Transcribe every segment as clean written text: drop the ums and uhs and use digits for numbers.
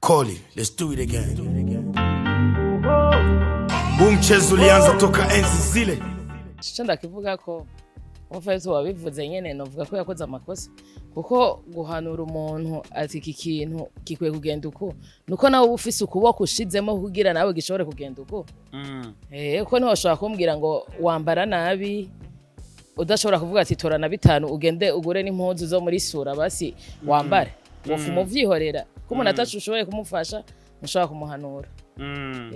Koli, let's do it again. Huu mchezo ulianza toka enzi zile. Ico ndakivuga ko umufayisi wabivuze nyene, novuga ko yakoze amakosa, kuko guhanura umuntu ati iki kintu gikwiye kugenda uku, nuko nawe uba ufise ukuboko ushizemo kugira nawe gishobore kugenda uku. Kuko ntiwashobora kumbwira ngo wambara nabi udashobora kuvuga ati tora na bitanu ugende ugure n'impuzu zo muri sura basi wambare, wofuma uvyihorera ko umuntu atacu ushoboye kumufasha, ntushobora kumuhanura.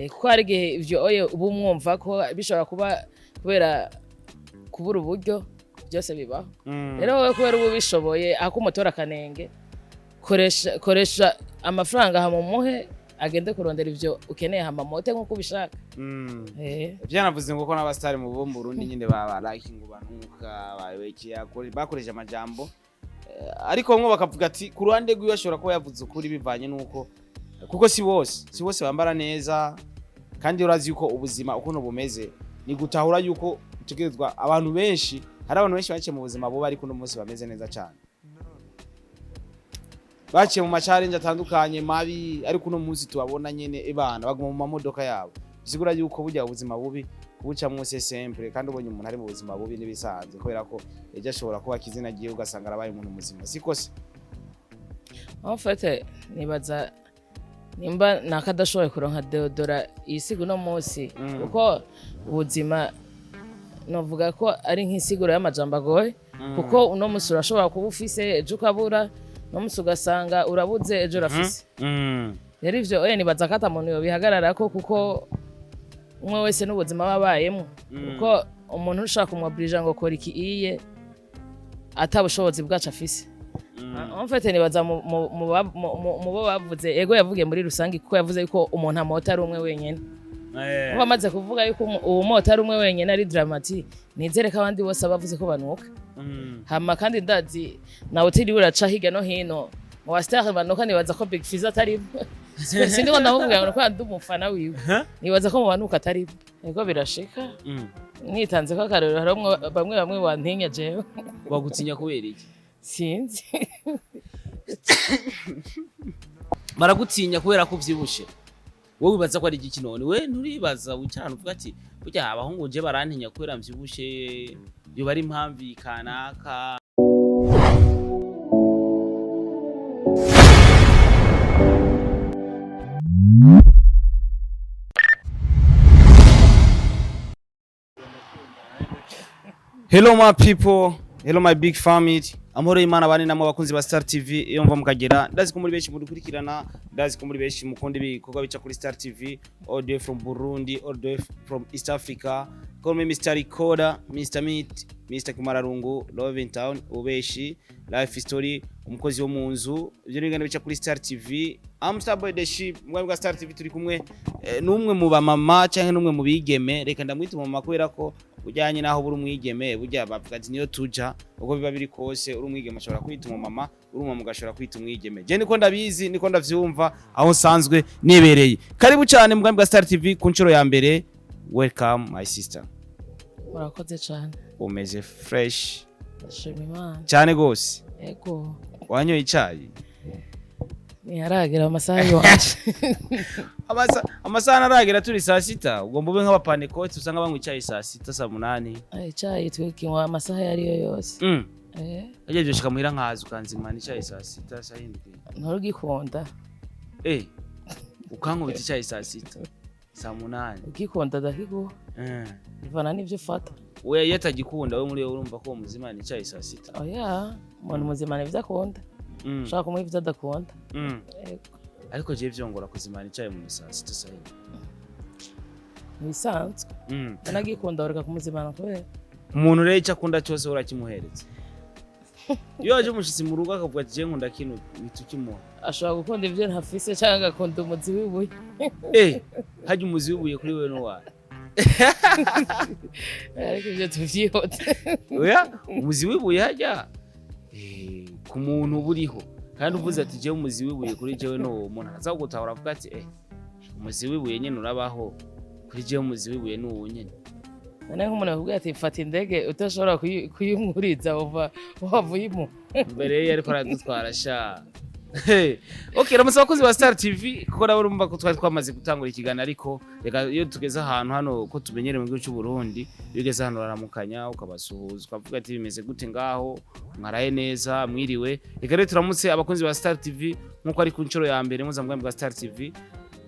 Kuko hari igihe ivyo oye uba umwumva ko bishobora kuba kubera kubura uburyo, byose bibaho. Rero wowe kubera uba ubishoboye, ako umutora akanenge, koresha amafaranga hama umuhe agende kurondera ivyo ukeneye, hama mote nk'uko ubishaka. Byanavuze ngo ko n'abasitari mu bo mu Burundi nyine baba like ngo banuka babekeye bakoresha amajambo. Ariko bamwe bakavuga ati ku ruhande rwiwe ashobora kuba yavuze ukuri bivanye n'uko kuko si bose bambara neza, kandi urazi yuko ubuzima ukuntu bumeze ni gutahura yuko utegerezwa abantu benshi, hari abantu benshi baciye mu buzima bubi ariko uno munsi bameze neza cyane, baciye mu ma challenge atandukanye mabi, ariko uno munsi tubabona nyene ebana baguma mu mamodoka yabo. Bisigura yuko burya ubuzima bubi kubucamwo c'est simple, kandi ubonye umuntu ari mu buzima bubi n'ibisanzwe, kubera ko ejo ashobora kuba izina ryiwe ugasanga arabaye umuntu muzima, siko se? En fait, nibaza nimba nakadashoboye kuronka deodora yisiga uno munsi, kuko ubuzima novuga ko ari nk'isiguro y'amajambo agoye, kuko uno munsi urashobora kuba ufise, ejo ukabura, uno munsi ugasanga urabuze, ejo urafise. Rero ivyo oye nibaza ko ata muntu yobihagararako, kuko umwe wese n'ubuzima aba abayemwo, kuko umuntu ushaka kumwobirija ngo kora iki iye ata bushobozi bwacu afise. En fait, nibaza mu bo bavuze, ego yavugiye muri rusange, kuko yavuze yuko umuntu amota ari umwe wenyene. Kuba amaze kuvuga yuko uwo mota ari umwe wenyene ari Drama-T, nizere ko abandi bose abavuze ko banuka. Hama kandi ndazi nawe utiriwe uraca hirya no hino mu ba star banuka, nibaza ko Big Fizzo atarimo. Sindi ko ndamuvuga ngo ko ndi umufana wiwe, nibaza ko mu banuka atarimo. Ego birashika. Nitanze ko akarorero, hari bamwe bantinya jewe. Bagutinya kubera iki? Sinzi. Baragutinya kubera ko uvyibushe. Wowe wibaza ko ari igiki none? We nturibaza wicarana uvuga ati burya abahungu je barantinya kubera mvyibushe, yoba ari impamvu kanaka? Hello my people, hello my big family. Amahoro y'Imana bane namwe abakunzi ba Star TV iyo mva mukagera. Ndazi ko muri benshi mudukurikirana, ndazi ko muri benshi mukunda ibikorwa bica kuri Star TV, all the way from Burundi, all the way from East Africa. Call me Mr. Recorder, Mr. Meat, Mr. Kumararungu, Love in Town, Ubeshi, Life Story, umukozi wo mu nzu. Ibyo ni ibiganiro bica kuri Star TV. I'm Star Boy the Ship, mwebwe bwa Star TV turi kumwe n'umwe mu bamama canke n'umwe mu bigeme. Reka ndamwita umumama kubera ko ujyanye naho buri umwigeme, burya bavuga ati niyo tuja uko biba biri kose, uri umwigeme ashobora kwita umumama, uri umumama ugashobora kwita umwigeme. Je niko ndabizi, niko ndavyumva aho nsanzwe nibereye. Karibu cyane mu bwami bwa Star TV ku nshuro ya mbere. Welcome my sister. Murakoze cane. Umeze fresh? Ndashima Imana. Cyane gose. Ego. Wanyoye icayi? Ntiharagera amasaha y'iwanje. Amasaha naragera, turi saa sita. Ugomba ube nk'abapanekoti usanga banywa icayi saa sita, saa munani. Icayi twikinywa amasaha ayo ariyo yose. Agiye byoshika muhira nkaza ukanzimana icayi saa sita, saa yindwi. Nturugikunda. Ukankubita icayi saa sita, saa munani. Ugikunda ndakiguha. Bivana n'ivyo ufata. We iyo atagikunda, we muri we urumva ko uwo muzimana icayi saa sita? Oya, umuntu muzima nivyo akunda. Ushobora kumuha ivyo adakunda. Ego. Ariko jewe vyongora kuzimana icayi mu saa sita, saa yindwi. Ntibisanzwe. Unagikunda ureka kumuzimana kubera Umuntu rero icyo akunda cyose urakimuhereza. Iyo waje umushitsi mu rugo akavuga ati jewe nkunda kino, uhita ukimuha? Ashobora gukunda ivyo ntafise canke agakunda umuzi w'ibuye. Harya umuzi w'ibuye kuri wewe n'uwawe? Ariko ivyo tuvyihote. Oya, umuzi w'ibuye harya ku muntu uba uriho, kandi uvuze ati jewe umuzi w'ibuye kuri jewe n'uwo muntu araza kugutahura avuga ati umuzi w'ibuye nyene urabaho, kuri jewe umuzi w'ibuye n'uwo nyene. None nk'umuntu yakubwiye ati fata indege udashobora kuyimwuriza, wava uyimuha? Mbere yari ariko aradutwara sha. Hey. Okay, ramutse abakozi ba Star TV, kuko nabo urumva ko twari twamaze gutangura ikiganiro, ariko reka iyo tugeze ahantu hano ko tumenyereye mu gihugu cy'u Burundi, iyo ugeze hano uraramukanya, ukabasuhuza, ukavuga ati bimeze gute ngaho, mwaraye neza, mwiriwe. Reka rero turamutse abakunzi ba Star TV nkuko ari ku nshuro ya mbere muza mu bwa Star TV.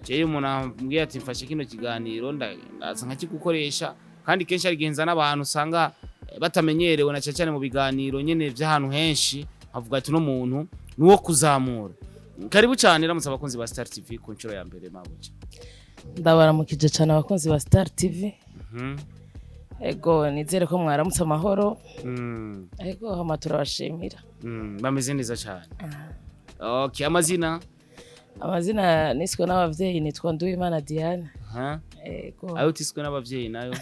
Jewe umuntu ambwiye ati mfashe kino kiganiro, ndaza nkakigukoresha, kandi kenshi hari igihe nzana abantu usanga batamenyerewe na cyane cyane mu biganiro nyene vy'ahantu henshi, avuga ati uno muntu nuwo kuzamura. Karibu cyane, ramutse abakunzi ba Star TV ku nshuro ya mbere, mabuja. Ndabaramukije cyane abakunzi ba Star TV. Ego, nizere ko mwaramutse amahoro. Ego, hama turabashimira. Bameze neza cyane. Okay, amazina? Amazina niswe n'abavyeyi nitwa Nduwimana Diane. Ha? Ego. Ayo utiswe n'abavyeyi nayo?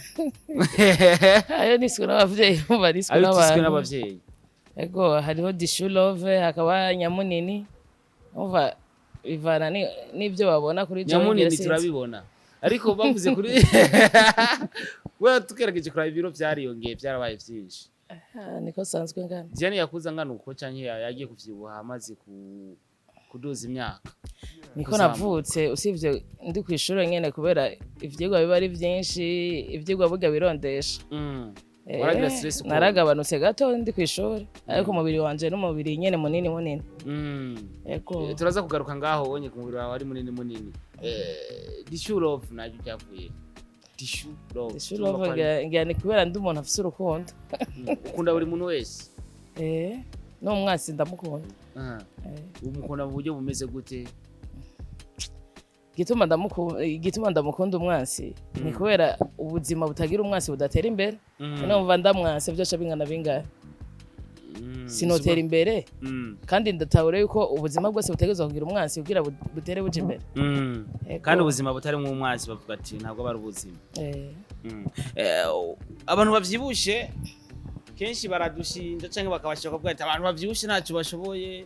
Ayo niswe n'abavyeyi, umva, niswe Ayo utiswe n'abantu. n'abavyeyi. Ego, hariho Dishu Love, hakaba Nyamunini, umva bivana n'ibyo babona kuri jewe. Nyamunini. Ngira sinzi. Turabibona, ariko bavuze kuri we, tugerageje kuraba ibiro byariyongeye, byarabaye byinshi. Ah, niko sanzwe ngana. Diane yakuze angana uko canke yagiye kuvyibuha amaze kuduza imyaka? Niko Kuzamuka. navutse, usibye ndi ku ishuri nyene, kubera ivyigwa biba ari vyinshi, ivyigwa burya birondesha. Waragira stress ukuntu? Naragabanutse gato ndi ku ishuri, ariko umubiri wanje n'umubiri nyene munini munini. Ego. Turaza kugaruka ngaho wonye ku mubiri wawe ari munini munini. Dishu Love naryo ryavuye? Dishu Love. Dishu Turumva Love, ko ari- ngira ni kubera ndi umuntu afise urukundo. Ukunda buri muntu wese? Eh, n'umwansi ndamukunda. Umukunda mu buryo bumeze gute? Igituma ndamukunda umwansi ni kubera ubuzima butagira umwansi budatera imbere. Numva ndamwanse byose bingana bingahe, sinotera imbere. Kandi ndatahura yuko ubuzima bwose butegerezwa kugira umwansi kugira butere buja imbere. Ego. Kandi ubuzima butarimwo umwansi bavuga ati ntabwo aba ari ubuzima. Eh. Abantu bavyibushe kenshi baradushinja canke bakabashaka kuvuga ati abantu bavyibushe ntacyo bashoboye,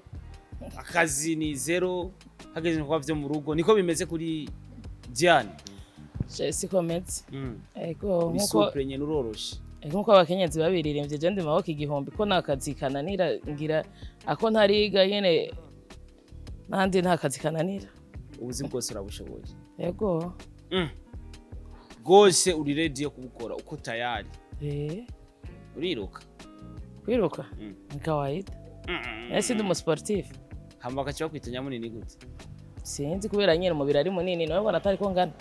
akazi ni zero, hageze ibikorwa vyo mu rugo. Niko bimeze kuri Diane? Je siko meze. Ego. Uri Nkuko souple nyene, uroroshe. Nkuko abakenyezi babiririmbye, je ndi maboko igihumbi, ko nta kazi kananira, ngira ako ntariga nyene, nandi nta kazi kananira. Ubuzi bwose urabushoboye? Ego. Bwose uri ready yo kubukora, uko tayari? Eh. Uriruka? Kwiruka? Mm. Ni kawaida. Ese ndi umu sportif. Hama bakaca bakwita nyamunini gute? Sinzi, kubera nyene umubiri ari munini, nawe mbona atari ko ngana.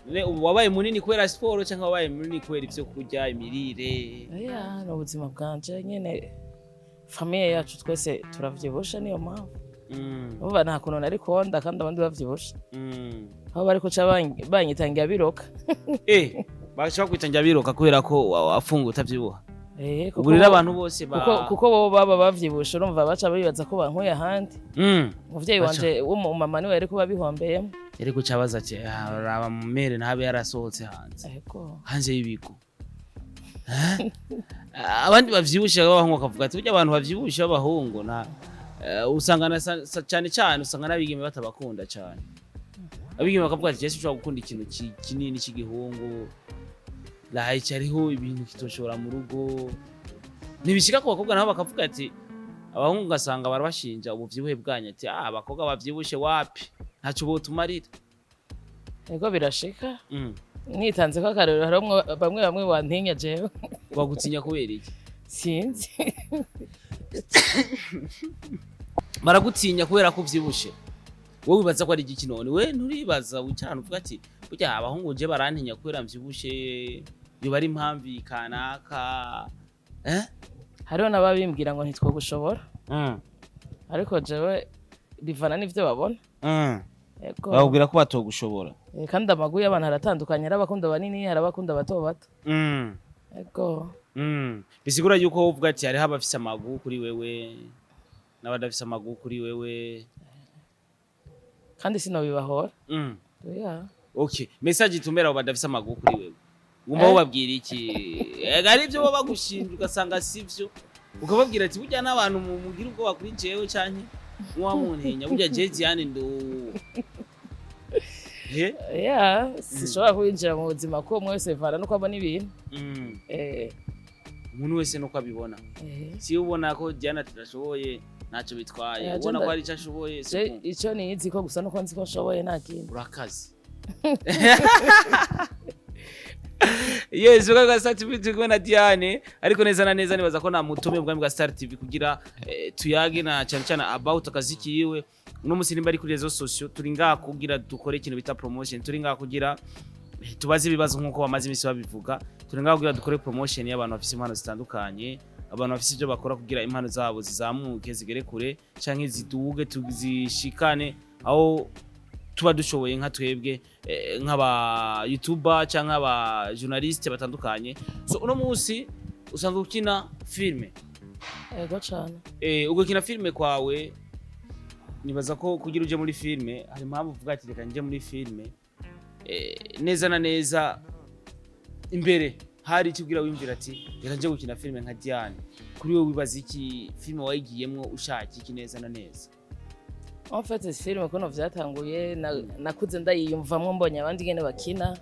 None ubu wabaye munini kubera siporo cyangwa wabaye munini kubera ivyo kurya, imirire? Oya, ni ubuzima bwanje nyene, famille yacu twese turavyibushe, niyo mpamvu. Uba nta kuntu nari konda kandi abandi bavyibushe. Aho bari kuca banyitangira biroka. Bagaca bakwita nyabiroka kubera ko wafunguye utavyibuha? Eh, kuko Ubu rero abantu bose ba kuko bo baba bavyibushe, urumva baca bibaza ko bankuye ahandi. Umuvyeyi wanje w'umumama niwe yari kuba bihombeyemo. Yari guca abaza ati: "Ah, raba mu mere ntabe yarasohotse hanze." Ego. Hanze y'ibigo. Eh? Abandi bavyibushe b'abahungu bakavuga ati burya abantu bavyibushe b'abahungu na usanga na cyane cyane usanga n'abigeme batabakunda cyane. Abigeme bakavuga ati jesi ushobora gukunda ikintu kinini cy'igihungu, like hariho ibintu kitoshobora mu rugo ntibishika ku bakobwa. Nabo bakavuga ati abahungu, ugasanga barabashinja ubuvyibuhe bwanyu, ati ah, abakobwa bavyibushe wapi, ntacyo botumarira. Ego, birashika. Nitanze ko akarorero, harimwo bamwe bamwe bantinya jewe. Bagutinya kubera iki? Sinzi. Baragutinya kubera ko uvyibushe? Wowe wibaza ko ari igiki none? We nturibaza wicarana uvuga ati burya abahungu je barantinya kubera mvyibushe, yoba ari impamvu kanaka, eh? Hariho n'ababimbwira ngo ntitwogushobora, ariko jewe bivana n'ivyo babona. Ego. Bakubwira ko batogushobora? Eh, kandi amagu y'abantu aratandukanye, hari abakunda banini, hari abakunda bato bato. Ego. Bisigura yuko wowe uvuga ati hariho abafise amagu kuri wewe n'abadafise amagu kuri wewe. Kandi sinobibahora. Oya. Okay, message itumera abo badafise amagu kuri wewe, wumva wobabwira iki? Ega ari ibyo baba bagushinja ugasanga sivyo, ukababwira ati burya n'abantu mugira ubwoba kuri jewe canke muba muntinya, burya je Diane ndo he? Ya, sinshobora kwinjira mu buzima ko umwe wese bivana nuko abona ibintu. Umuntu wese nuko abibona. Eh. Si ubona ko Diane tudashoboye, Ntacyo bitwaye. Eh, Ubona je ko hari icyo ashoboye. Je C'est bon. ico nizi ko gusa nuko nzi ko nshoboye, nta kindi. Urakaze. Yes, ubwami bwa Star TV, turi kumwe na Diane, ariko neza na neza nibaza ko namutumiye ubwami bwa Star TV kugira tuyage na cyane cyane about akazi kiwe. Uno musi nimba ari kuri réseaux sociaux, turi ngaha kugira dukore ikintu bita promotion, turi ngaha kugira tubaze ibibazo nk'uko bamaze iminsi babivuga, turi ngaha kugira dukore promotion y'abantu bafise impano zitandukanye, abantu bafise ibyo bakora kugira impano zabo zizamuke, zigere kure canke ziduge, tuzishikane aho tuba dushoboye nka twebwe nk'aba youtuber canke aba journaliste batandukanye. So uno munsi usanzwe ukina filme? Ego cane. Ugukina filme kwawe, nibaza ko kugira uje muri filme hari impamvu uvuga ati reka nje muri filme. Neza na neza imbere hari icyo ubwira wiyumvira ati reka nje gukina filme nka Diane? Kuri wowe wibaza iki? Filme wayigiyemwo ushaka iki neza na neza? En fait, filime kuno vyatanguye, nakuze ndayiyumvamwo, mbonye abandi ngene bakina,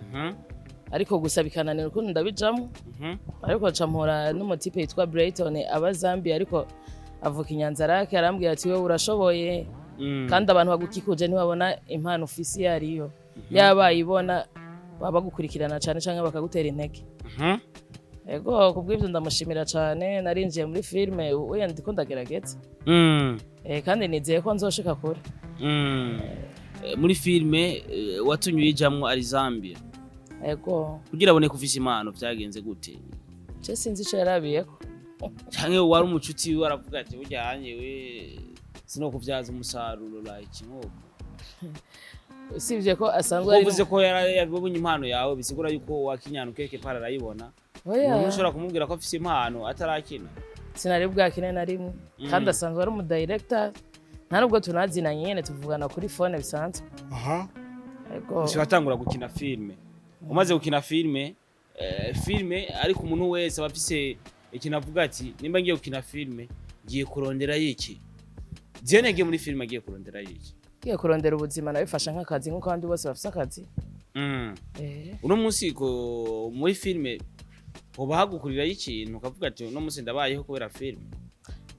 ariko gusa bikananira ukuntu ndabijamwo. Ariko nca mpura n'umutipe yitwa Brayton, aba Zambia ariko avuka i Nyanzarake, arambwira ati: "Wewe urashoboye, kandi abantu bagukikuje ntibabona impano ufise iyo ariyo. Yaba bayibona baba bagukurikirana cane canke bakagutera intege." Ego, kubw'ivyo ndamushimira cane. Narinjiye muri filime, ubu ndiko ndagerageza. Kandi nizeye ko nzoshika kure. Muri filme watumye uyijamwo ari Zambia? Ego. Kugira abone ko ufise impano vyagenze gute? Je sinzi ico yarabiyeko. Canke wari umucuti wiwe, aravuga ati burya hanye we sinokuvyaza umusaruro, like nk'uko Usibye ko asanzwe ari uvuze ko yabonye impano yawe, bisigura yuko wakinyana quelque part arayibona. Oya. Umuntu ushobora kumubwira ko afise impano atarakina? Sinari bwakine na rimwe, kandi asanzwe ari umudirector. Nta nubwo tunazinanye, nyene tuvugana kuri phone bisanzwe. Ego. Ushobora gukina filme, umaze gukina filme, filme, ariko umuntu wese aba afise ikintu avuga ati nimba ngiye gukina filme ngiye kurondera iki. Diane yagiye muri filme agiye kurondera iki? Ngiye kurondera ubuzima, nabifasha nk'akazi nk'uko abandi bose bafise akazi. Uno munsi ko muri filme hoba hagukurirayo ikintu ukavuga ati uno munsi ndabayeho kubera filme?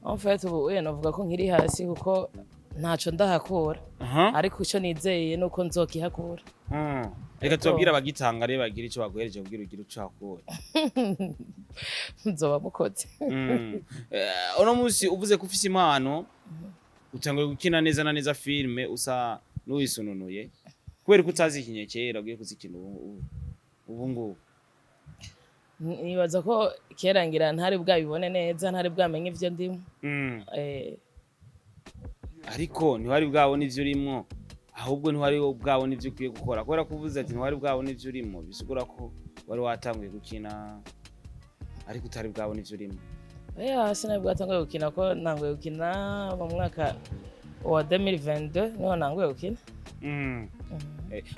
En fait, ubu uye novuga ko nkiri hasi kuko ntaco ndahakura, ariko ico nizeye nuko nzokihakura. Reka tubabwire abagitanga rero bagira ico baguhereje kugira ugire ico hakura. Nzoba mukoze. Uno munsi uvuze ko ufise impano, utanguye gukina neza na neza filme usa n'uwisununuye, kubera ko utazikinye kera ugiye kuzikina ubu ngubu? Nibaza ko kera ngira ntari bwabibone neza, ntari bwamenye ivyo ndimo. Ariko ntiwari bwabona ivyo urimwo, ahubwo ntiwari bwabona ivyo ukwiye gukora, kubera ko uvuze ati ntiwari bwabona ivyo urimo, bisigura ko wari watanguye gukina ariko utari bwabona ivyo urimo. Oya, sinari bwatanguye gukina, ko nanguye gukina mu mwaka wa 2022, niho nanguye gukina.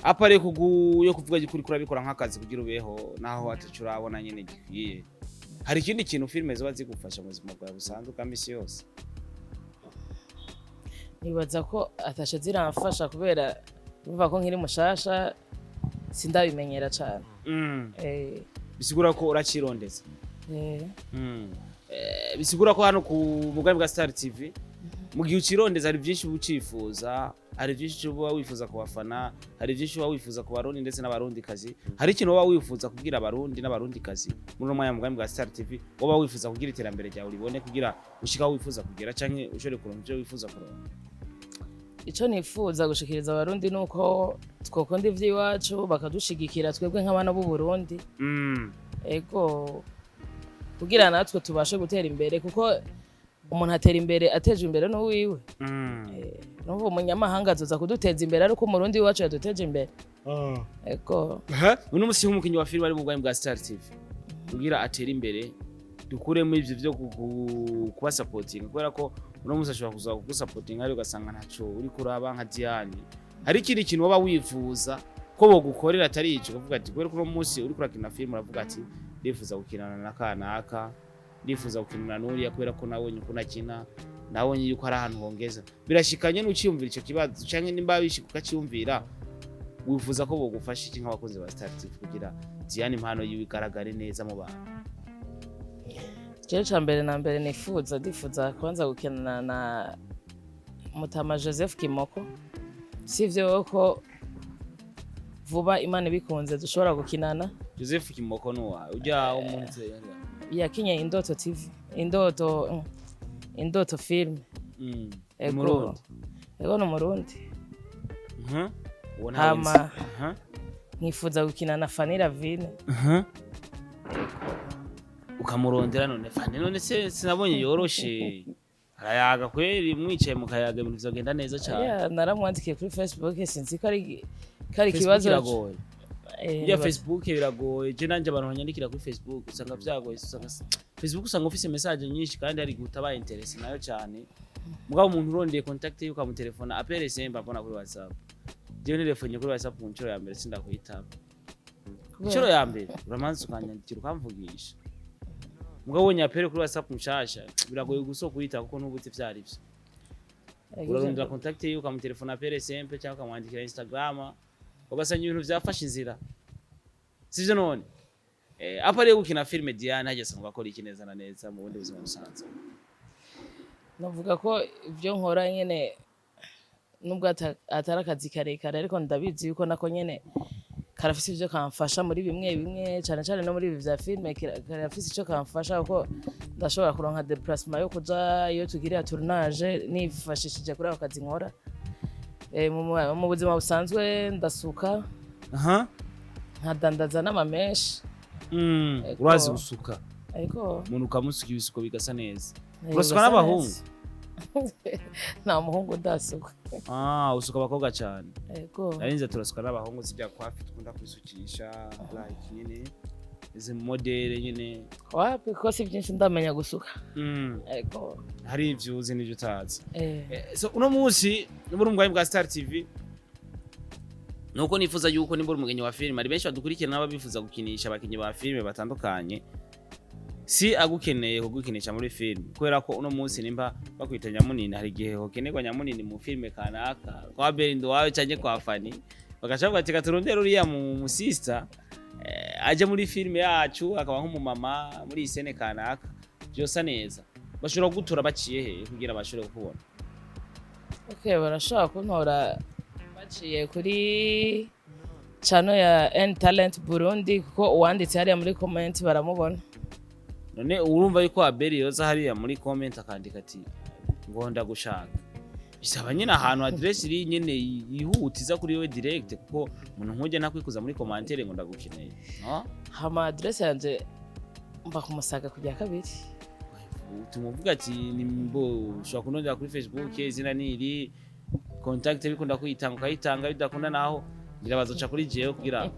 À part kugu yo kuvuga yuko uriko urabikora nk'akazi kugira ubeho naho ataco urabona nyene gikwiye, hari ikindi kintu filime zoba zigufasha mu buzima bwawe busanzwe bwa misi yose? Nibaza ko atashe ziramfasha kubera biva ko nkiri mushasha, sindabimenyera cane. Bisigura ko uracirondeza? Eh. Bisigura ko hano ku mugambi bwa Star TV, mu gihe ucirondeza, hari byinshi uba ucifuza, hari byinshi uba wifuza ku bafana, hari byinshi uba wifuza ku Barundi ndetse n'Abarundikazi. Hari ikintu uba wifuza kubwira Abarundi n'Abarundikazi muri uno mwanya mu mugambi bwa Star TV, uba wifuza kugira iterambere ryawe ribone, kugira ushike aho wifuza kugera canke ushobore kuronka ivyo wifuza kuronka? Ico nifuza gushikiriza Abarundi nuko twokunda ivy'iwacu, bakadushigikira twebwe nk'abana b'u Burundi. Ego, kugira natwe tubashe gutera imbere, kuko umuntu atera imbere atejwe imbere n'uwiwe. Numva umunyamahanga azoza kuduteza imbere ariko Umurundi wacu yaduteje imbere. Ego. Uno musi nk'umukinyi wa filime ari mu bwami bwa Star TV, kugira atere imbere, dukuremo ivyo vyo kubasapotinga, kubera ko uno musi ashobora kuza kugusapotinga ariko ugasanga ntaco uriko uraba nka Diane. Hari ikindi kintu waba wifuza ko bogukorera atari ico, ukavuga ati kubera ko uno musi uriko urakina filime, uravuga ati ndifuza gukinana na kanaka, ndifuza gukinana n'uriya, kubera ko nabonye uko nakina, nabonye yuko hari ahantu hongeza? Birashikanye n'uciyumvira ico kibazo, canke nimba bishika ukaciyumvira, wifuza ko bogufasha iki nk'abakozi ba Star TV kugira Diane impano yiwe igaragare neza mu bantu? Jewe ca mbere na mbere nifuza, ndifuza kubanza gukinana na Mutama Joseph Kimoko. Sivyo ko vuba, Imana ibikunze, dushobora gukinana. Joseph Kimoko nuwa ujya umuntu? Yakinye Indoto TV, Indoto, Indoto film. Ego. Umurundi? Ego, ni Umurundi. Uwo ntawe Hama nzi. nkifuza gukina na Fanny Lavine. Ukamurondera none Fanny? None se sinabonye yoroshe, arayaga kweri, mwicaye mukayaga ibintu vyogenda neza cyane. Yeah, naramwandikiye kuri Facebook, sinzi ko ari Facebook ikibazo. Iragoye. Burya Facebook biragoye. Je nanje abantu banyandikira kuri Facebook usanga vyagoye, usanga Facebook usanga ufise message nyinshi kandi hari guta ba intéressé nayo cyane. Mugabo umuntu urondeye contact ye ukamutelefona, appel simple mbona kuri WhatsApp. Jewe ntelefone kuri WhatsApp ku nshuro ya mbere sindakwitaba. Inshuro ya mbere uramanza ukanyandikira ukamvugisha. Mugabo ubonye appel kuri WhatsApp nshasha biragoye guso kuyita kuko ntubuze ivyo ari vyo. Urarondera contact ye ukamutelefona appel simple cyangwa ukamwandikira Instagram, ugasanga ibintu vyafashe inzira, sivyo? None apa ariyo gukina filime, Diane hajya asanzwe akora iki neza na neza mu bundi buzima busanzwe? Navuga ko ibyo nkora nyene, nubwo atari akazi karekare, ariko ndabizi yuko nako nyene karafise ivyo kamfasha muri bimwe bimwe, cane cane no muri ibi vya filime karafise ico kamfasha, kuko ndashobora kuronka déplacement yo kuja iyo tugirira tournage nifashishije kuri ako kazi nkora. Mu buzima busanzwe ndasuka, nkadandaza n'amamenshi. Ego. Urazi gusuka? Ariko Umuntu ukamusuka ibisuko bigasa neza? Urasuka Urasa n'abahungu? neza. Nta muhungu ndasuka. Ah, usuka abakobwa cyane? Ego. Narinze turasuka n'abahungu, zijya kwafi dukunda kwisukisha, like nyine izi modèle nyine. Wapi, kuko si byinshi ndamenya gusuka. Ego. Hari ivyo uzi n'ivyo utazi. So uno munsi nimba uri umugwanyi bwa Star TV, nuko nifuza yuko nimba uri umugenyi wa filime, hari benshi badukurikirana n'aba bifuza gukinisha abakinyi ba filime batandukanye, si agukeneye kugukinisha muri filime, kubera ko uno munsi nimba bakwita Nyamunini, hari igihe hokenerwa Nyamunini mu filime kanaka kwa Berindo wawe canke kwa Fani, bagaca bavuga ati: "Turondere uriya mu musista aje muri filime yacu akaba nk'umumama muri iyi scène kanaka vyosa neza." Bashobora kugutora baciye he kugira bashobore kukubona? Okay, barashobora kuntora baciye kuri channel ya N Talent Burundi, kuko uwanditse hariya muri comment baramubona. None urumva yuko Abeli yoza hariya muri comment akandika ati ngo ndagushaka, bisaba nyine ahantu adresse iri nyine yihuta iza kuri wewe direct, kuko umuntu nk'ujya ntakwikuza muri commentaire ngo ndagukeneye, no? Hama adresse yanje, mba kumusaga kujya kabiri. Tumuvuga ati ni mbo ushobora kunondera kuri Facebook, izina niri, contact bikunda kuyitanga ukayitanga, bidakunda naho ngira bazoca kuri jewe kugira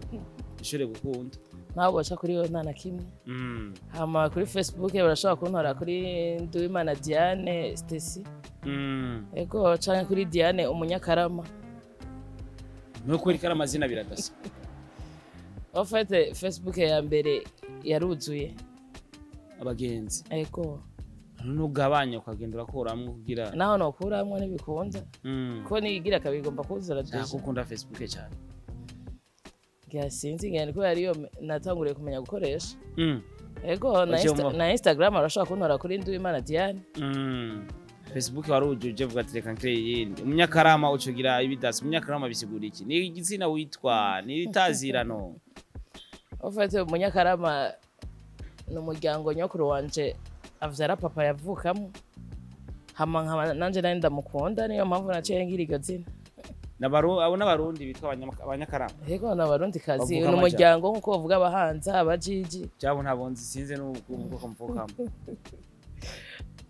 ishobore gukunda. Ntabwo baca kuri we nta na kimwe. Hama kuri Facebook barashobora kuntora kuri Nduwimana Diane Stacy. Ego, canke kuri Diane Umunyakarama. No kubera ko ari amazina biradasa. En fait, Facebook ya mbere yaruzuye. Abagenzi. Ego. Ntugabanya ukagenda urakuramwo kugira Naho nokuramwo ntibikunda, kuko niyigira kabiri igomba kuzura Nshaka déjà. Ukunda Facebook cyane? Ngira sinzi, ngira ni kubera ariyo natanguriye kumenya gukoresha. Ego, na, Waciye mu- Na Instagram arashobora kuntora kuri Nduwimana Diane. Facebook warujuje, uvuga ati reka nkire iyindi Umunyakarama, ucugira ibidasi. Umunyakarama bisigura iki? Ni igitsina witwa? Ni itazirano? En fait, Umunyakarama ni umuryango nyokuru wanje avyara papa yavukamo, hama nkaba nanje nari ndamukunda, niyo mpamvu naciye ngira iryo zina. Abo n'Abarundi bitwa Abanyakarama? Ego, ni Abarundi kazi. Bavuka Ni amaja. umuryango nk'uko bavuga Abahanza, Abajiji. Cyabo ntabonzi, sinze n'ubwoko mvukamo.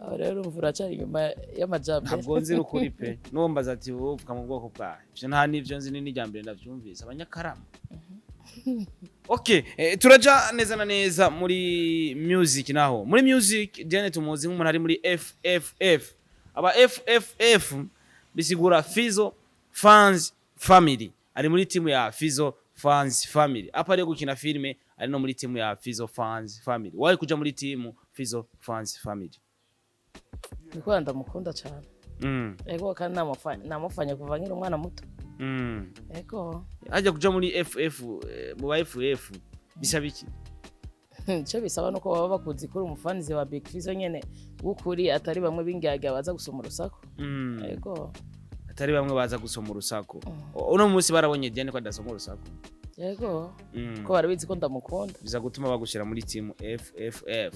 Aho rero urumva uracari inyuma y'amajambere. Ntabwo nzi ukuri pe. N'uwo mbaza ati wowe uvuka mu bwoko bwawe, ivyo nta n'ivyo nzi, ni n'irya mbere ndavyumvise Abanyakarama. Okay, turaja neza na neza muri music. Naho muri music, Diane tumuzi nk'umuntu ari muri FFF. Aba FFF bisigura Fizo Fans Family. Ari muri timu ya Fizo Fans Family. Apa ari gukina filime, ari no muri timu ya Fizo Fans Family. Wari kuja muri timu Fizo Fans Family? Niko, ndamukunda cane. Ego, kandi namufanye kuva nkiri umwana muto. Ego. Hajya kuja muri FF, mu ba FF bisaba iki? Ico bisaba nuko baba bakuzi kuri umufanizi wa Big Fizzo nyene w'ukuri, atari bamwe b'indyarya baza gusoma urusaku. Yego. Atari bamwe baza gusoma urusaku. Uno munsi barabonye Diane ko adasoma urusaku. Yego, ko barabizi ko ndamukunda. Biza gutuma bagushira muri team FFF. Eh.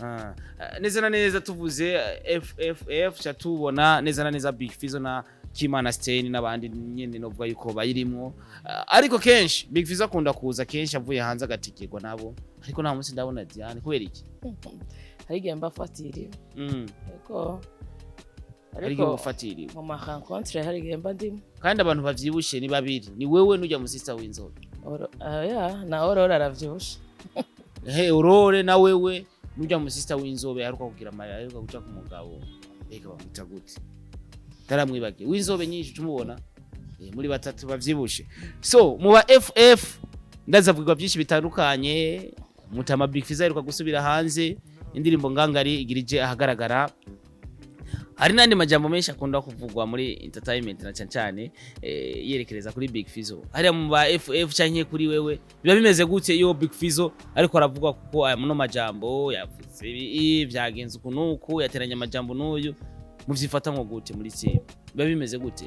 Ah, neza na neza tuvuze FFF, cha tubona neza na neza Big Fizzo na Kimana Stein n'abandi nyene, novuga yuko bayirimwo. Ah, ariko kenshi Big Fizzo akunda kuza kenshi avuye hanze agatikirwa nabo, ariko nta munsi ndabona Diane. Kubera iki? Hari igihe mba fatiriwe. Yego. Hari igihe Ariko ufatiriwe. mu ma rencontre hari igihe mba ndimo. Kandi abantu bavyibushe ni babiri, ni wewe n'ujya musista w'inzobe. Ah, ya na Aurore aravyibushe. He, Aurore na wewe n'ujya musista w'inzobe aheruka kugira amarira, aheruka guca ku mugabo, mbega bamwita gute? Taramwibagiye, w'inzobe nyinshi ucumubona. Muri batatu bavyibushe. So mu ba FF ndazavugwa byinshi bitandukanye. Mutama Big Fizzo aheruka gusubira hanze indirimbo Ngangari igirije ahagaragara. Hari n'andi majambo menshi akunda kuvugwa muri entertainment, na cyane cyane yerekereza kuri Big Fizzo. Hariya mu ba FF canke kuri wewe biba bimeze gute iyo Big Fizzo ariko aravuga? Kuko aya muno majambo yavuze ibi, byagenze uku nuku, yateranye amajambo n'uyu, muvyifata nko gute muri team? Biba bimeze gute?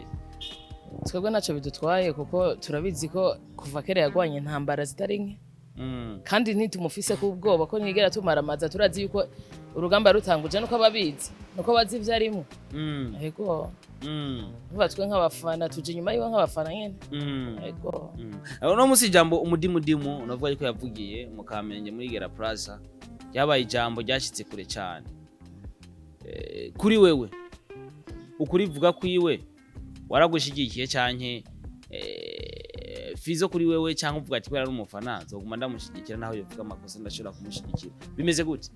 Twebwe ntacyo bidutwaye, kuko turabizi ko kuva kera yagwanye intambara zitari nke. Kandi ntitumufise ku ubwoba, ko ntiyigera tumaramaza. Turazi yuko urugamba rutanguje nuko ababizi, nuko bazi ivyo arimo. Yego. Vuba twe nk'abafana tuje inyuma yiwe nk'abafana nyene. Yego. Uno musi ijambo umudimudimu unavuga yuko yavugiye mu Kamenge muri Gera Plaza ryabaye ijambo ryashitse kure cyane. Kuri wewe ukurivuga kwiwe waragushigikiye canke Fizzo kuri wewe, cyangwa uvuga ati kubera ari umufana nzoguma ndamushyigikira, naho yovuga amakosa ndashobora kumushyigikira? Bimeze gute?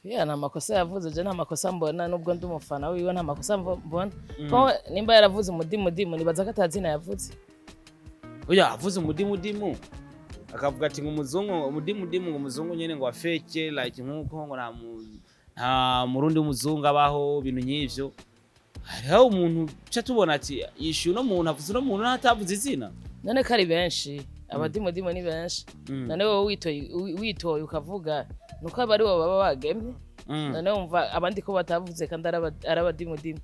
Yeah, nta makosa yavuze. Je nta makosa mbona, nubwo ndi umufana wiwe nta makosa mbona, ko nimba yaravuze umudimudimu nibaza ko atazina yavuze. Oya, avuze umudimudimu akavuga ati ngo umuzungu umudimudimu, ngo umuzungu nyene ngo afeke like nkuko ngo nta murundi w'umuzungu abaho, ibintu nk'ivyo. Hariho umuntu ca tubona ati yishyuye uno muntu, avuze uno muntu n'atavuze izina. None ko ari benshi, abadimudimu ni benshi. None wowe witoye ukavuga nuko aba ari bo baba bagemye. None wumva abandi ko batavuze kandi ari abadimudimu?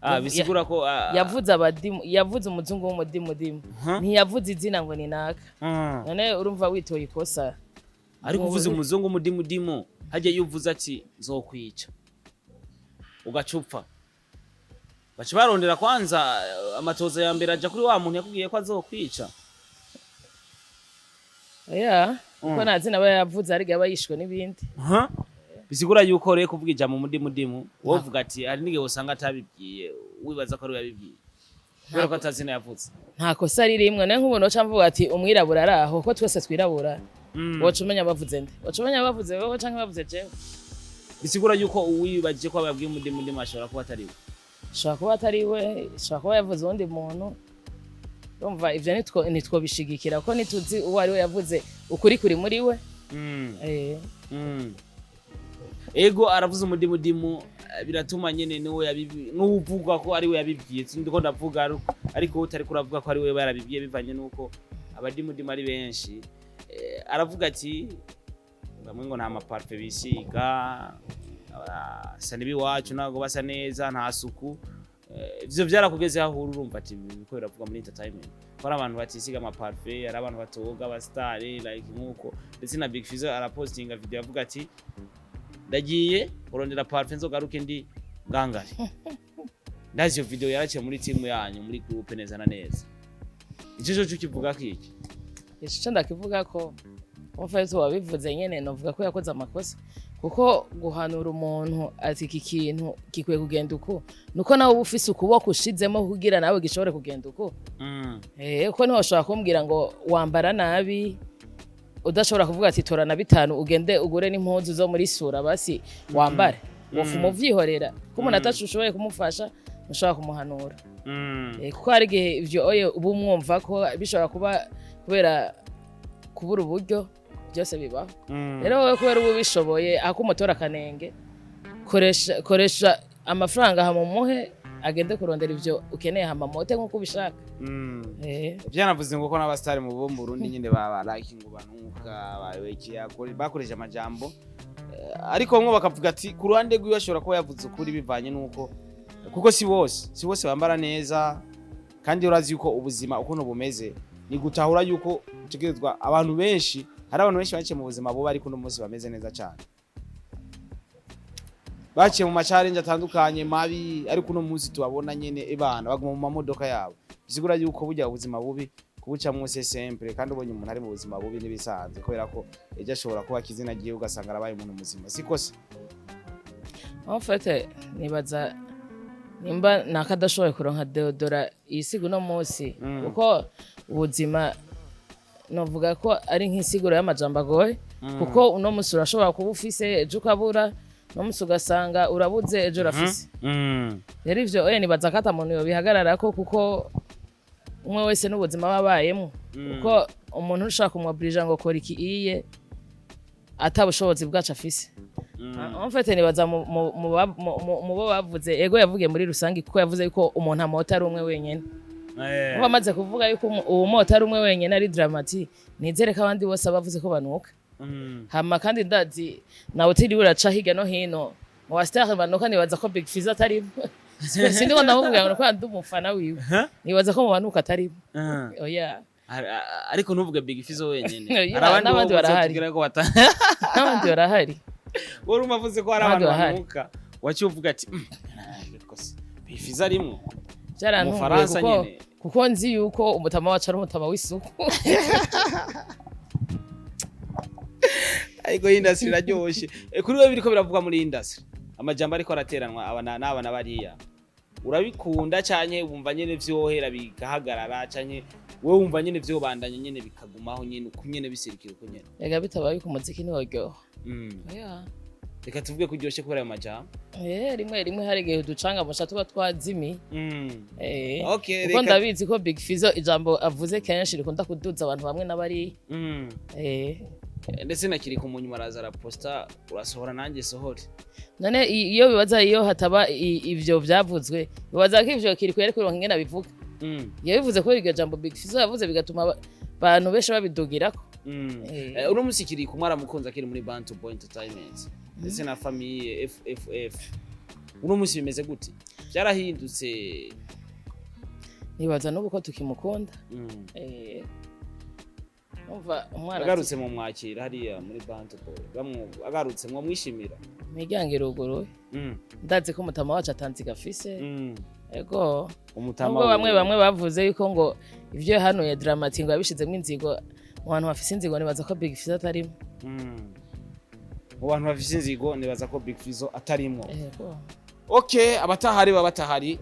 Ah, bisigura ko ah, Yavuze abadimu, yavuze umuzungu w'umudimudimu. Ntiyavuze izina ngo ni naka. None urumva witoye ikosa. Ariko uvuze umuzungu umudimudimu, hajya iyo uvuze ati nzokwica ugacupfa, baca barondera kwanza amatoza ya mbere aja kuri wa muntu yakubwiye ko azokwica. Oya, kuko nta zina aba yavuze, ariko aba yishwe n'ibindi. Huh? Bisigura yuko rero kuvuga ijambo umudimudimu, wowe uvuga ati hari n'igihe usanga atabibwiye, wibaza ko ari we yabibwiye kubera ko atazina yavuze. Nta kosa ririmwo. Nayo nk'ubu noca mvuga ati umwirabura ari aho, ko twese twirabura, woca umenya bavuze nde? Woca umenya bavuze wowe canke bavuze jewe? Bisigura yuko uwibajije ko babwiye umudimudimu ashobora kuba atari we. Ashobora kuba atari we, ashobora kuba yavuze uwundi muntu. Urumva ivyo nitwobishigikira ko ntituzi uwo ari we yavuze. Ukuri kuri muri we. Ego, aravuze umudimudimu, biratuma nyene niwe yabibi n'uvuga ko ari we yabibwiye. Sindi ko ndavuga, ariko utari kuravuga ko ari we yarabibwiye bivanye nuko abadimudimu ari benshi. Aravuga ati bamwe ngo nta maparufe bisiga, asa n'ibiwacu, ntabwo basa neza, nta suku. Ivyo vyarakugeze aho urumva ati biriko biravuga muri entertainment ko ari abantu batisiga amaparufe, ari abantu batoga abasitari like nkuko ndetse na Big Fizzo arapostinga video avuga ati ndagiye kurondera parufe nzogaruke ndi ngangari. Ndazi iyo video yaraciye muri timu yanyu, muri groupe neza na neza. Ico cyo kivuga kiki? Ico ndakivuga ko umufayisi wabivuze nyene novuga ko yakoze amakosa, kuko guhanura umuntu ati iki kintu gikwiye kugenda uku, nuko nawe uba ufise ukuboko ushizemo kugira nawe gishobore kugenda uku. Kuko ntiwashobora kumbwira ngo wambara nabi udashobora kuvuga ati tora na bitanu ugende ugure n'impuzu zo muri sura basi wambare. Wofuma uvyihorera ko umuntu atacu ushoboye kumufasha, ntushobora kumuhanura. Kuko hari igihe ivyo oye uba umwumva ko bishobora kuba kubera kubura uburyo, byose bibaho. Rero wowe kubera uba ubishoboye, ako umutora akanenge, koresha amafaranga hamumuhe. agende kurondera ivyo ukeneye, hama mote nk'uko ubishaka. Byanavuze ngo ko n'abasitari mu bo mu Burundi nyine baba like ngo banuka bawekiya bakoresha amajambo. Ariko bamwe bakavuga ati ku ruhande rwiwe ashobora kuba yavuze ukuri, bivanye n'uko kuko si bose bambara neza, kandi urazi yuko ubuzima ukuntu bumeze ni gutahura yuko utegerezwa abantu benshi, hari abantu benshi baciye mu buzima bubi, ariko uno munsi bameze neza cyane, baciye mu ma challenge atandukanye mabi, ariko uno munsi tubabona nyene ebana baguma mu mamodoka yabo. Bisigura yuko burya ubuzima bubi kubucamwo c'est simple, kandi ubonye umuntu ari mu buzima bubi n'ibisanzwe, kubera ko ejo ashobora kuba izina ryiwe ugasanga arabaye umuntu muzima, siko se? En fait, nibaza nimba nakadashoboye kuronka deodora yisiga uno munsi, kuko ubuzima novuga ko ari nk'isiguro y'amajambo agoye, kuko uno munsi urashobora kuba ufise, ejo ukabura, uno munsi ugasanga urabuze, ejo urafise. Rero ivyo oye nibaza ko ata muntu yobihagararako, kuko umwe wese n'ubuzima aba abayemwo, kuko umuntu ushaka kumwobirija ngo kora iki iye ata bushobozi bwacu afise. En fait, nibaza mu bo bavuze, ego yavugiye muri rusange, kuko yavuze yuko umuntu amota ari umwe wenyene. Kuba amaze kuvuga yuko uwo mota ari umwe wenyene ari Drama T, nizere ko abandi bose abavuze ko banuka. Hama kandi ndazi nawe utiriwe uraca hirya no hino mu ba star banuka, nibaza ko Big Fizzo atarimo. Sindi ko ndamuvuga ngo ko ndi umufana wiwe, nibaza ko mu banuka atarimo, oya. Ariko ntuvuge Big Fizzo wenyene. Yeah, Hari abandi n'abandi bo barahari. uzotubwira ko bata N'abandi barahari. Wari umavuze ko hari N'abandi abantu barahari. banuka, waciye uvuga ati ariko se Big Fizzo arimwo?" Byarantunguye Umufaransa kuko nyene. kuko nzi yuko umutama wacu ari umutama w'isuku. Ariko industry iraryoshe. Kuri wewe biriko biravugwa muri industry, amajambo ariko arateranwa aba n'aba na bariya, urabikunda canke wumva nyene vyohera bigahagarara, canke wowe wumva nyene vyobandanya nyene bikagumaho nyene uko nyene biserukira uko nyene? Ega bitabaye yuko umuziki ntiworyoha. Oya. Reka tuvuge ko uryoshe kubera ayo majambo. Rimwe rimwe hari igihe uducanga musha tuba twazimiye. Okay, kuko reka ndabizi ko Big Fizzo ijambo avuze kenshi rikunda kuduza abantu bamwe n'abari. Ndetse na kiri ku munyuma araza araposta, urasohora nanjye sohore. None iyo bibaza iyo hataba ivyo vyavuzwe, bibaza ko ivyo kiri yari kuronka ingene abivuga? Iyo bivuze kubera iryo jambo Big Fizzo yavuze, bigatuma abantu benshi babidugirako. Uno musi kiri kumwe aramukunze akiri muri Bantu Boy Entertainment ndetse na famille FFF. Uno musi bimeze gute? Byarahindutse? Nibaza n'ubu ko tukimukunda. Umva umwana Agarutse mu mwakira hariya muri Bantu Boy, bamwe agarutse mwo mwishimira? Imiryango iruguruye. Ndazi ko umutama wacu atanziga afise. Ego. Umutama Nubwo bamwe wiwe. bamwe bavuze yuko ngo ivyo yahanuye Drama T ngo yabishizemo inzigo, mu bantu bafise inzigo nibaza ko Big Fizzo atarimo. Mu bantu bafise inzigo nibaza ko Big Fizzo atarimwo. Ego. Okay, abatahari baba batahari.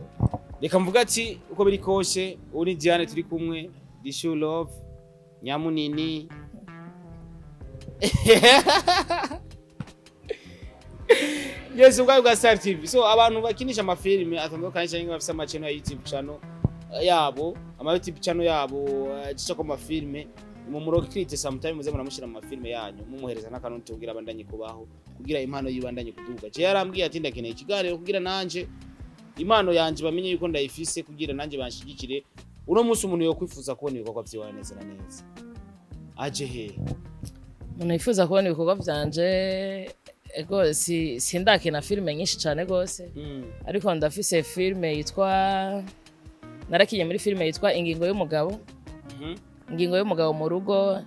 Reka mvuga ati uko biri kose, uri Diane turi kumwe, Dishu Love Nyamunini. Yes, ubwayo bwa Star TV. So abantu bakinisha amafilime atandukanye cyangwa bafise ama channel ya YouTube channel yabo, ama YouTube channel yabo acisha ko amafilime, mu murokirite sometime muze muramushira mu mafilime yanyu, mumuhereza n'akantu kugira abandanye kubaho, kugira impano yibandanye kuduga. Je yarambwiye ati ndakeneye ikiganiro kugira nanje impano yanje bamenye yuko ndayifise, kugira nanje banshigikire. Uno munsi umuntu yokwifuza kubona ibikorwa vyiwe neza na neza aje he? Umuntu yifuza kubona ibikorwa vyanje, ego, si sindakina filime nyinshi cane gose, ariko ndafise filime yitwa, narakinye muri filime yitwa Ingingo y'Umugabo. Ingingo y'Umugabo mu Rugo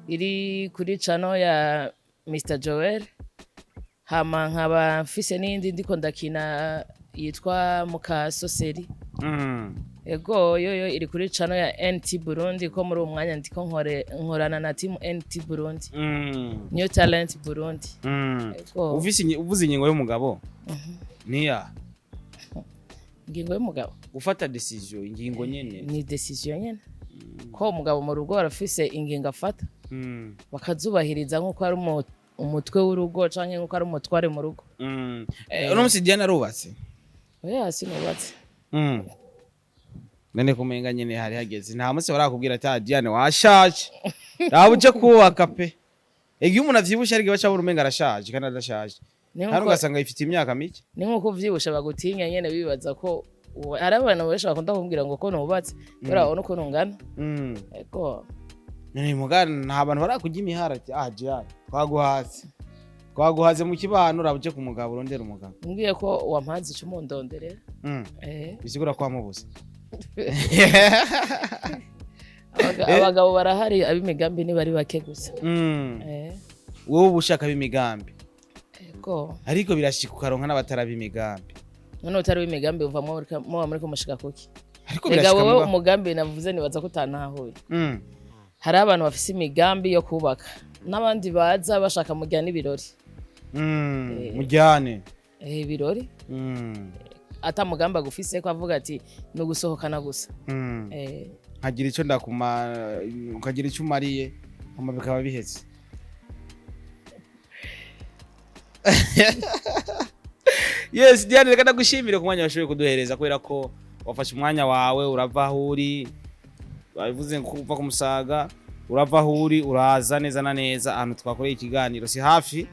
iri kuri channel ya Mr Joel. Hama nkaba mfise n'iyindi ndiko ndakina yitwa Mukasoseri. Ego, yoyo iri kuri channel ya NT Burundi, ko muri uwo mwanya ndiko nkorana na team NT Burundi, New Talent Burundi. Ego. Ufise uvuze ingingo y'umugabo niya? Ingingo y'Umugabo. Gufata decision, ingingo nyene. Ni decision nyene, ko umugabo mu rugo arafise ingingo afata, bakazubahiriza nk'uko ari umutwe w'urugo canke nk'uko ari umutware mu rugo. Uno munsi Diane arubatse? Oya, sinubatse. None kumenga nyene hari hageze, nta munsi barakubwira ati: "Ah, Diane washaje, raba uje kubaka pe"? Igihe umuntu avyibushe ariko baca babura umenga arashaje kandi adashaje. Ni Kandi nkuko ugasanga yifitiye imyaka mike. Ni nkuko uvyibushe bagutinya nyene, bibaza ko Hari abantu benshi bakunda kumbwira ngo ko nubatse kubera babona ukuntu ngana. Ego. None mugana nta bantu barakurya imihara ati: "Ah, Diane, twaguhaze, twaguhaze mu kibano, uraba uje ku mugabo, urondera umugabo"? Mbwiye ko wampaze ico mundonderera. Bisigura ko wamubuze. Abagabo barahari, ab'imigambi ntibari bake gusa. Wowe uba ushaka ab'imigambi? Ego. Ariko birashika ukaronka n'abataraba imigambi. None utari w'imigambi uvamwo muba muriko mushika kuki? Ariko Rega birashika wowe, umugambi navuze nibaza ko utantahuye. Hari abantu bafise imigambi yo kubaka n'abandi baza bashaka mujyana ibirori. Mujyane. Ibirori. Ata mugambi agufise ko avuga ati ni ugusohokana gusa. Nkagira icyo ndakuma, ukagira icyo umariye, hama bikaba biheze. Yes, Diane, reka ndagushimire ku mwanya washoboye kuduhereza, kubera ko wafashe umwanya wawe, urava aho uri, babivuze ngo uva ku Musaga, urava aho uri uraza neza na neza ahantu twakoreye ikiganiro, si hafi,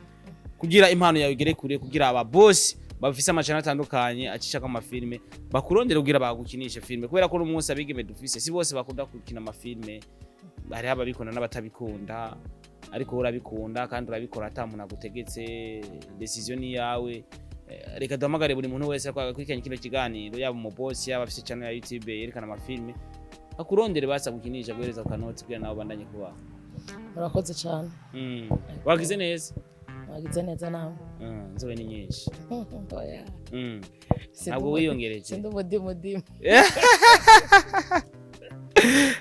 kugira impano yawe igere kure, kugira aba boss bafise amacana atandukanye acishako amafilme bakurondera kugira bagukinishe filme, kubera ko n'umunsi abigeme dufise si bose bakunda gukina amafilme. Hariho ababikunda n'abatabikunda, ariko wowe urabikunda kandi urabikora ata muntu agutegetse, decision ni yawe. Reka duhamagare buri muntu wese akurikiranye kino kiganiro, yaba umubosi, yaba afise channel ya YouTube yerekana amafilme, akurondere basa gukinisha, guhereza ku kanoti kugira nawe ubandanye kubaho. Murakoze cyane. Wagize neza. Wagize neza nawe. Inzobe ni nyinshi. Oya. Ntabwo wiyongereje. Sindi umudimudimu.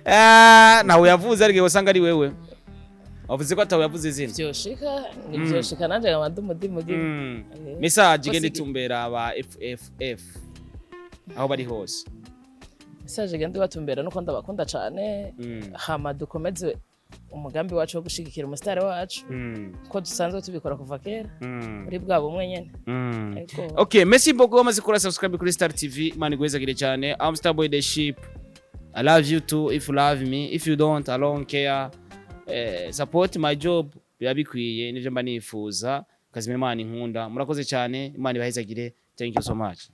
Ah, ntawe yavuze, ariko usanga ari wewe wavuze ko atawe yavuze izina. Vyoshika nivyoshika nanje nkaba ndi umudimudimu. Message igenda Ko itumbera aba FFF aho bari hose. Message igenda ibatumbera nuko ndabakunda cane. Hama dukomeze umugambi wacu wo gushigikira umusitari wacu, ko dusanzwe tubikora kuva kera, muri bwa bumwe nyene. Ego. Okay, merci beaucoup wamaze kora subscribe kuri Star TV. Imana iguhezagire cyane. I'm Star Boy the Ship. I love you too if you love me. If you don't, I don't care. Support my job, biba bikwiye, nivyo mba nifuza. Kazima Imana inkunda. Murakoze cyane. Imana ibahezagire. Thank you so much.